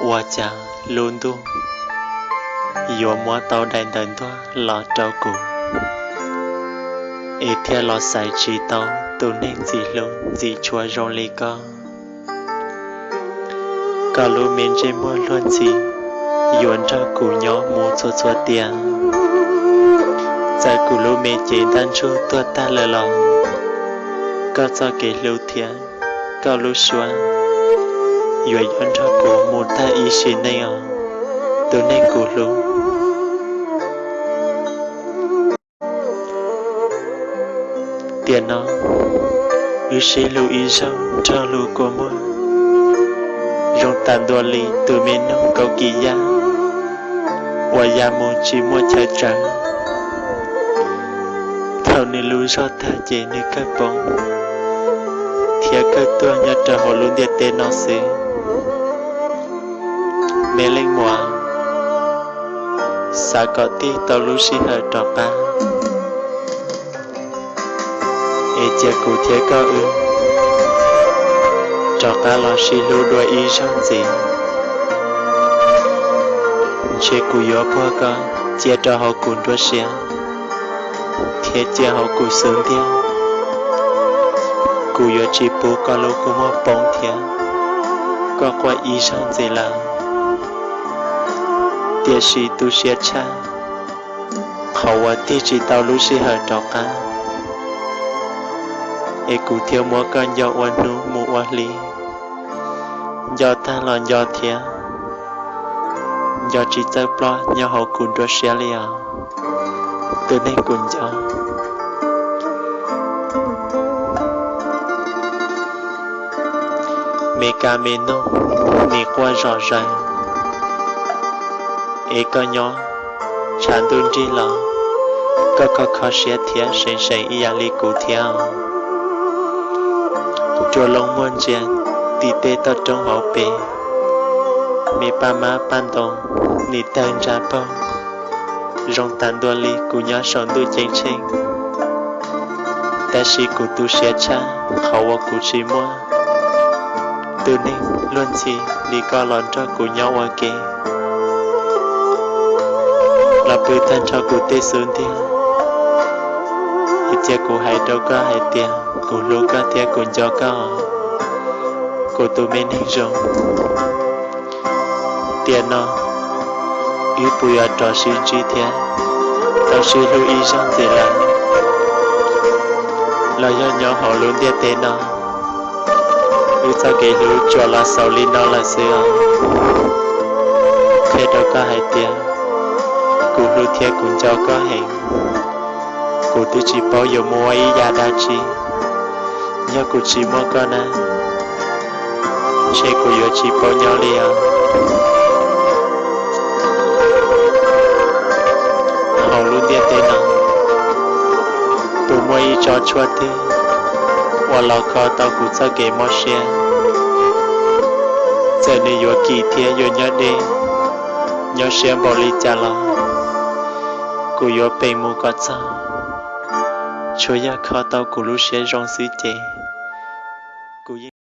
Ua cas lub ntuj yuav muab tau daim ntawv ntuag los rau kuv, es thiaj los xaiv tsis tau tus neeg ntxim hlub ntxim tshua zoo li koj. Koj lub me ntsej muag luag ntxhi yuav nrog kuv nyob mus txhua txhua tiam. Txawm kuv lub me cev ntaj ntsug tuag tag lawm los koj txoj kev hlub thiab koj lub suab yuav nyob nrog kuv mus tag ib sim neej os, tus neeg kuv hlub. Tiam no wb sib hlub ib zaug nrog lub kua muag, zoo tas ntua li tus me noog kaum kis yaj uas ya mus tsis muaj chaw tsawv. Thaum nws lub zog tag ces nws kawg poob thiab kawg tuag nyob rau hauv lub ntiaj teb no xwb. Me leej muam, xav kom tig tau lub sij hawm rov qab, es cia kuv thiab koj wb rov qab los sib hlub dua ib zaug ntxiv. Ntshe kuv yuav puag koj cia rau hauv kuv nruab siab thiab cia hauv kuv xub ntiag. Kuv yuav tsis pub koj lub kua muag poob thiab koj quaj ib zaug ntxiv lawm. Tiam sis tu siab tshaj qhov uas tig tsis tau lub sij hawm rov qab, es kuv thiaj muab koj nco ua hnub mus ua hli, nco tag los nco thiab, nco tsis txawj ploj nyob hauv kuv nruab siab li os, tus neeg kuv nco. Me kab me noog, nim quaj zom zaws, es koj nyob tshav ntuj nrig los koj kho kho siab thiab seev seev ib yam li kuv thiab. Rua loo muag ntsia tim tej toj roob hauv pes, me paj mab paj ntoos nim tawg ntsa paug, zoo tas ntua li kuv nyob saum ntuj ceeb tsheej. Tab sis kuv tu siab tshaj qhov uas kuv tsis muaj tus neeg luag ntxhi li koj los nrog kuv nyob ua ke, los pw tag nrho kuv tej xub ntiag. Es cia kuv hais rau koj hais tias kuv hlub koj thiab kuv nco koj, kuv tus me neeg zoo. Tiam no wb puas yuav rov sib ntsib thiab tau sib hlub ib zaug ntxiv lawm, los yog nyob hauv lub ntiaj teb no wb txoj kev hlub tsuas los xaus li no lawm xwb os? Qhia rau koj hais tias kuv hlub thiab kuv nco koj heev. Kuv twb tsis paub yuav mus ua ib yam dab tsi yog kuv tsis muaj koj na. Ntshe kuv yuav tsis paub nyob li os. Hauv lub ntiaj teb no puas muaj ib tsob tshuaj twg uas los kho tau kuv txoj kev mob siab? Txawm nws yuav kim thiab yuav nyob deb, nyob siab npaum li cas los kuv yuav peem mus kom txog. Tsuas yog kho tau kuv lub siab zoo xwb ces kuv yeej